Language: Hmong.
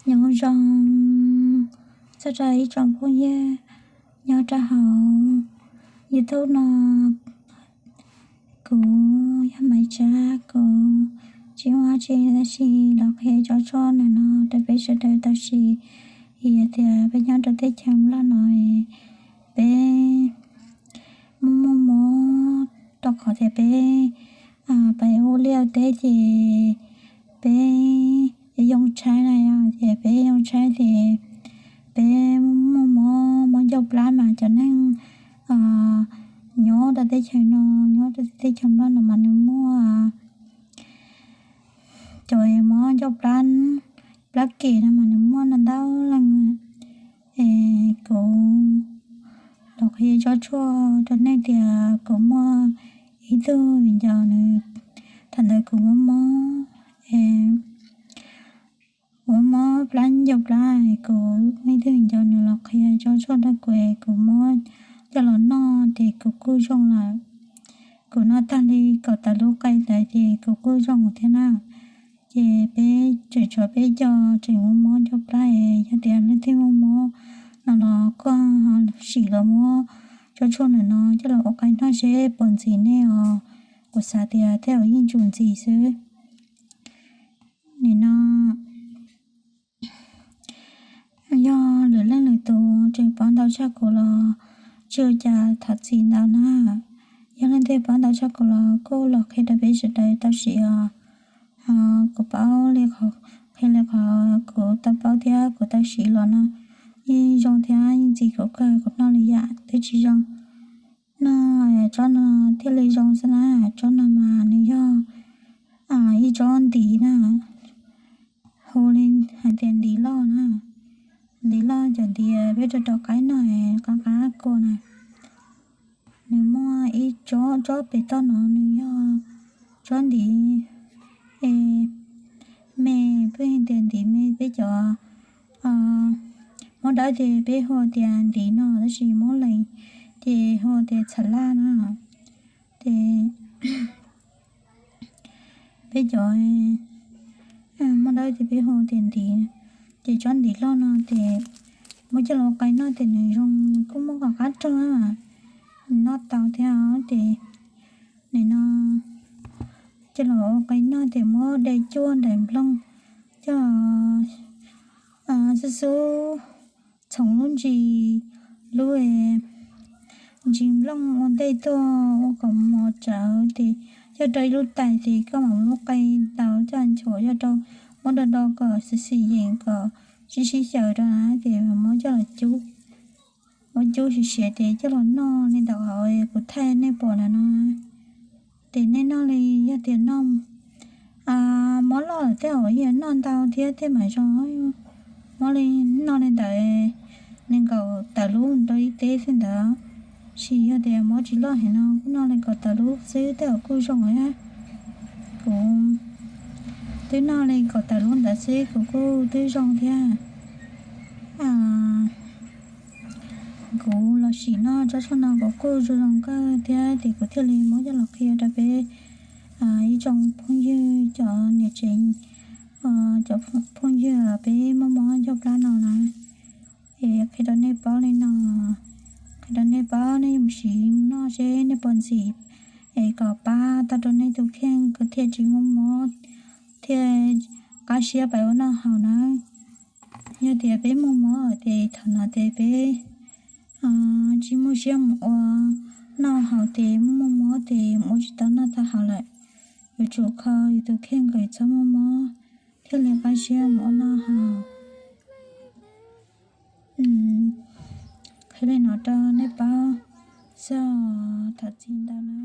Nyob zoo txog rau ib tsoom phooj ywg nyob rau hauv YouTube no, kuv yog Maiv Tsab, kuv tsis muaj dab tsi tab sis los qhia tsob tshuaj ntawm no rau peb sawv daws tau siv. Vim tias peb nyob rau teb chaws Nplog no, peb muaj muaj mob rau qhov tias peb pais ua liaj ua teb ces peb yoo tshaib na yom, ces peb yoo tshaib ces peb muaj mob, mob ncauj plab mas cov neeg nyob rau teb chaws no, nyob rau teb chaws Nplog no mas nws muaj cov mob ncauj plab, plab kem no mas nws muaj ntau ntau leej. Es kuv los qhia tsob tshuaj rau nej tias kuv muaj ib tug viv ncaus nws, thaum ntawd kuv muaj mob, kuv muaj mob plab ncauj plab, kuv muaj ib tug viv ncaus nws los qhia tsob tshuaj rau kuv es kuv muab coj los noj ces kuv kuj zoo lawm. Kuv noj tag li kaum tawm lub qe ntawd ces kuv kuj zoo thiab na. Ces peb tseem tshuav peb co tseem muaj mob ncauj plab es yog tias leej twg muaj mob no los koj ho sim los muab tsob tshuaj ntawm no coj los ua qe noj seb puas ntxim nej os. Kuv xav tias tej zaum yeej tsum ntxim xwb. Nim no yog lwm leej lwm tus tseem paub ntau tshaj kuv los tsis ua cas, thov txim ntau na. Yog leej twg paub ntau tshaj kuv los kuj los qhia rau peb sawv daws tau siv os. Kuv paub li qhov, qhia li qhov kuv tau paub thiab kuv tau siv los no yeej zoo thiab yeej ntxim kuv kawg, kuv noj li yam twb tsis zoo. Noj tsob no thiaj li zoo xwb na. Tsob no mas nws yog ib tsob ntiv na, hu li hais tias ntiv loj na. Ntiv loj cov ntiv peb rau rau qaib noj qab qab kua na. Nws muaj ib tsob, tsob pem toj no nws yog tsob ntiv me, peb tias ntiv me, peb cov mob dawb ces peb hu tias ntiv no, tab sis mob lees ces hu tias txham laj na. Ces peb cov mob dawb ces peb hu tias ntiv. Ces tsob ntiv loj no ces muab coj los ua qe noj ces nws zoo, nws kuj muaj qhov qab rog na, noj tau thiab os. Ces nim no coj los ua qe noj ces muab de cuaj nraim nplooj coj xub xub txhoov lub ntsis, lub ntsis nplooj ua ntej tuaj ua kom mos tsawv ces coj rau ib lub tais ces koj mam muab qe tau coj nchuav coj rau, muab do do kom xis xis yees kom sib sib xyaw rau na ces muab coj los cub, muab cub siav siav ces coj los noj li ntawm hauv kuv thaij nej pom ntawm no. Ces nej noj li, yog tias noj mob loj lawm tej zaum yuav noj ntau thiab tej mam zoo. Muab li, noj li ntawd nees nkaum tawm lub rau ib teb xwb ntawd. Tab sis yog tias mob tsis loj heev no kuj noj li kaum tawm lub xwb tej zaum kuj zoo thiab. Kuv twb noj li kaum tawm lub ntawd xwb kuv kuj twb zoo thiab. Kuv los sim noj tsob tshuaj no kuv kuj zoo zoo kawg thiab ces kuv thiaj li muab coj los qhia rau peb ib tsoom phooj ywg cov niam tsev, cov phooj ywg peb muaj mob ncauj plab no na. Es qhia rau nej paub li no, qhia rau nej paub nej yuav mus siv mus noj seb nej puas ntxim, es kom pab tau rau nej tus kheej kom thiaj tsis muaj mob, thiaj qab siab pab ua noj haus na. Yog tias peb muaj mob ces thaum no ces peb tsis muaj siab mus ua noj haus ces muaj muaj mob ces mus ua tsis tau noj tau haus lawm. Yuav tsum kho yus tus kheej kom yus txhob muaj mob thiaj li qab siab mus ua noj haus. Qhia li no rau nej paub xwb, thov txim ntau na.